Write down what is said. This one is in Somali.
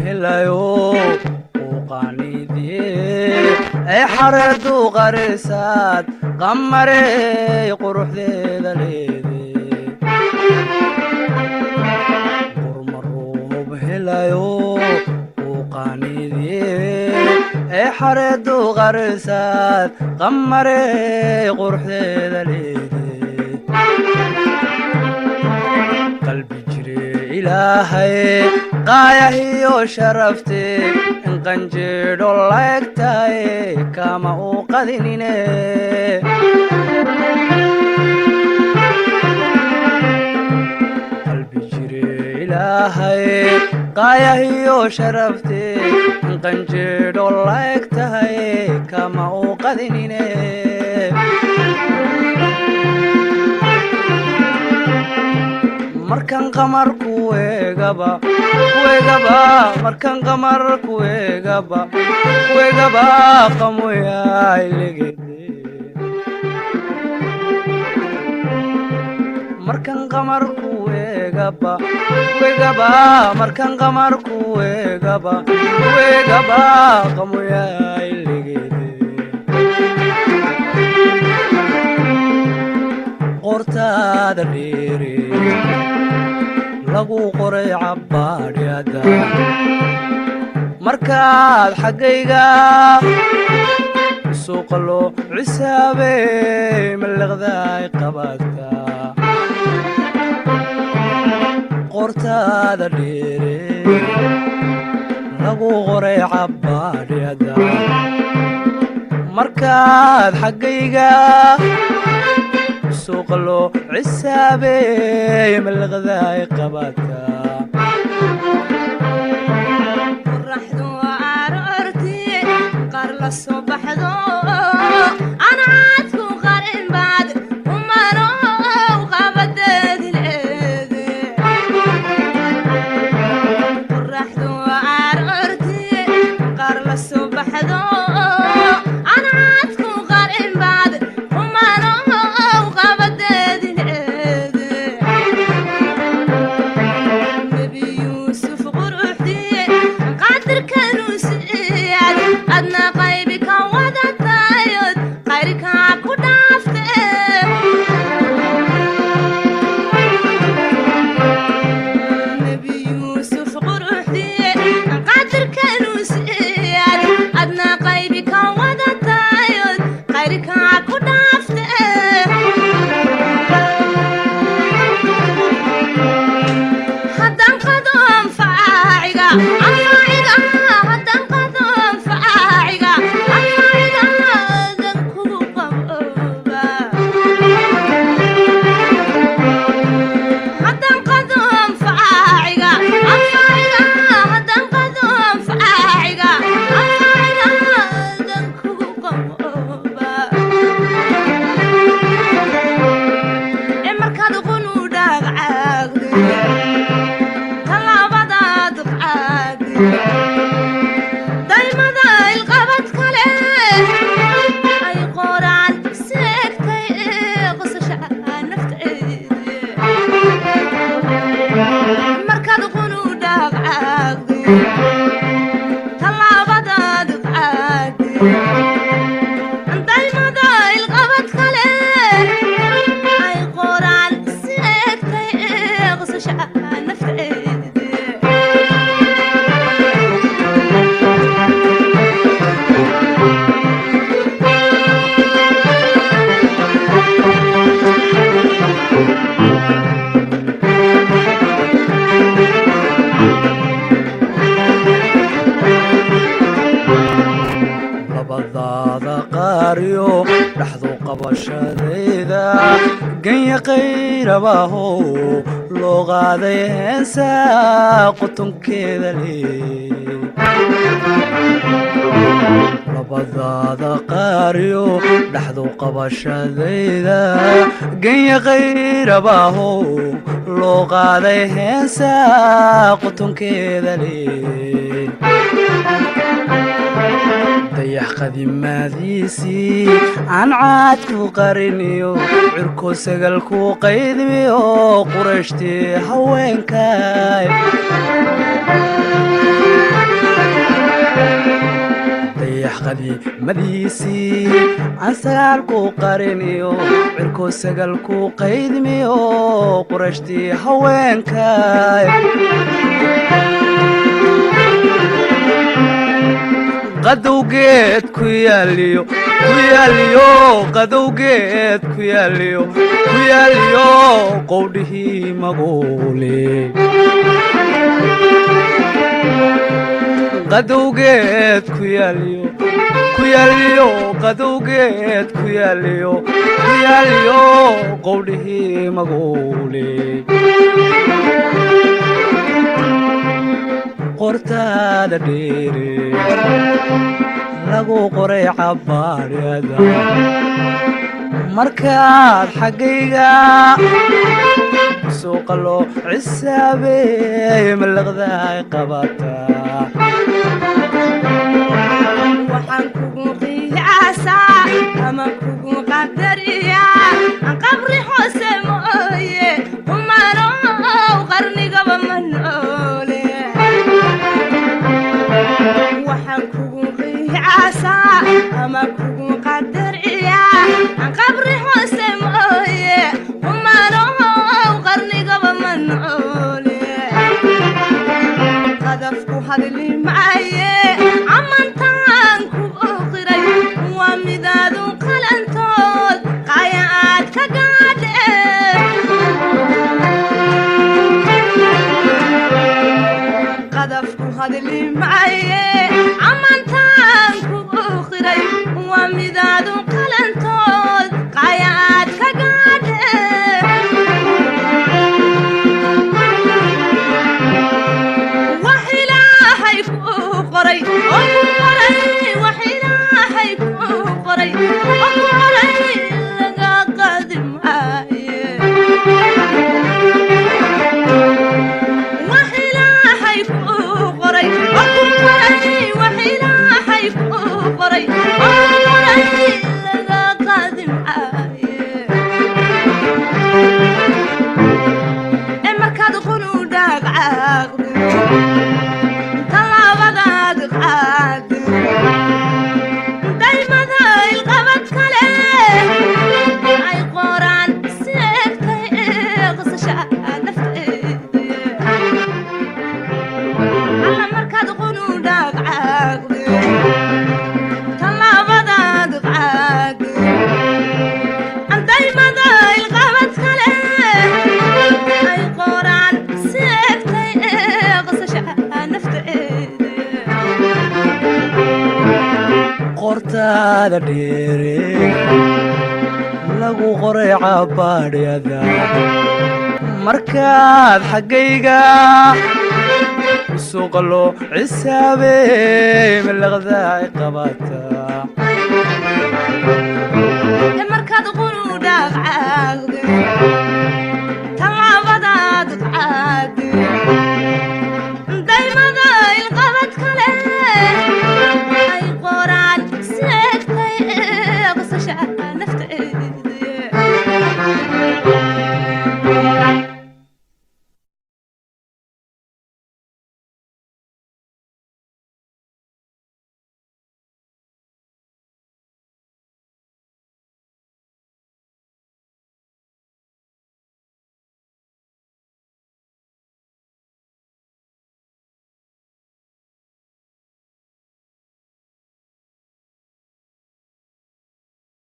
Helayo uqaanidiye ee xareedu qarisaad qamarey quruxdeeda leede qurmaruub helayo uqaanidiye ee xareedu qarisaad qamarey quruxdeeda leede qalbi jire ilaahay qaayahiyo sharafte in qanjeedho laegtaye kama uu qadinine qalbi jire ilaahay qaayahiyo sharafte in qanjeedho laegtahay kama uu qadinine markan qamar kuegaba kuegaba markan qamar kuegaba kuegaba qamoyailegede markan qamar kuegaba kuegaba markan qamar kuegaba kuegaba qamoyailegede qortaada dheere lagu qoray cabbaadhyada markaad xaggayga suuqa loo cisaabey mallaqdaay qabaadka qortaada dheere lagu qoray cabbaadhyada markaad xaggayga suuqa loo cisaabey mallaqdaay qabaadka. Qoraxdu aroortii qaar la soo baxdo ancaadku qarin baad umanow qabadeedileede qoraxdu aroortii qaar la soo baxdo ancaadku qarin baad umanow qabadeedileede nebi Yuusuf quruxdii qadirkanuu siiyad adna qaybi ka wadatayod qayrkaa ku dhaafte nebi Yuusuf quruxdii qadirkanuu siiyad adna qaybi ka wadatayod qayrkaa ku dhaafte haddaan qado anfaaciga anfaaciga haddaan qado anfaaciga anfaaciga dan kugu qabooba haddaan qado anfaaciga anfaaciga haddaan qado anfaaciga anfaaciga dan kugu qabooba ee markaad qunu dhaagcaagde tallaabadaad qaadi daymada ilqabad kale ay qoraan seegtay qosasha nafteedi markaad qunu dhaagcaagde tallaabadaad qaadi daymada ilqabad kale ay qoraan seegtay qosasha nafteedi. Labadaada qaariyo dhaxdu qabashadayda ganya qayrabahow loo qaaday heensa qutunkeeda leey labadaada qaariyo dhaxdu qabashadayda ganya qayrabahow loo qaaday heensa qutunkeeda leey dayax qadimaadiisii aan caad ku qariniyo cirko sagal ku qaydmiyo qurayshtii haweenkay. Dayax qadiimadiisii aan sagaal ku qariniyo, cirkoo sagal ku qaydmiyo, qurashtii haweenkay. Qadowgeed ku yaaliyo, ku yaaliyo, qadowgeed ku yaaliyo, ku yaaliyo, qowdhihii maguule. Qadowgeed ku yaaliyo, ku yaaliyo, qadowgeed ku yaaliyo, ku yaaliyo, qowdhihii maguule. Qortaada dheere lagu qoray cabbaadhyada, markaad xaggayga suuqa loo cisaabey, malaqdaay qabataa. Waxaan kugu qiyaasaa ama kugu qadariyaa qabri hoose mooye, kumanow qarnigaba ma noole. Waxaan kugu qiyaasaa ama kugu qadariyaa qabri hoose mooye, kumanow qarnigaba ma noole. Qadafku hadli maaye, amantaan ku oqiray waa midaadu qalantood qaya aad ka gaadheen. Qadafku hadli maaye, amantaan ku oqiray waa midaadu qalantood qaya aad ka gaadheen. Wax ilaahay ku qoray oo ku qoray, wax ilaahay ku qoray oo ku qoray, laga qaadi maaye. Wax ilaahay ku qoray oo ku qoray, wax ilaahay ku qoray oo ku qoray, laga qaadi maaye. Ee markaad qunu dhaqaaqdo, tallaabadaad qaado, daymada ilqabad kale ay qoraan seegtay qosasha nafteeda. Alla markaad qunu dhaqaaqdo, tallaabadaad qaado, daymada ilqabad kale ay qoraan seegtay qosasha nafteeda. Qortaada dheere lagu qoray cabbaadhyada, markaad xaggayga suuqa loo cisaabey, malaqdaay qabataa. Markaad qunu dhaqaaqdo.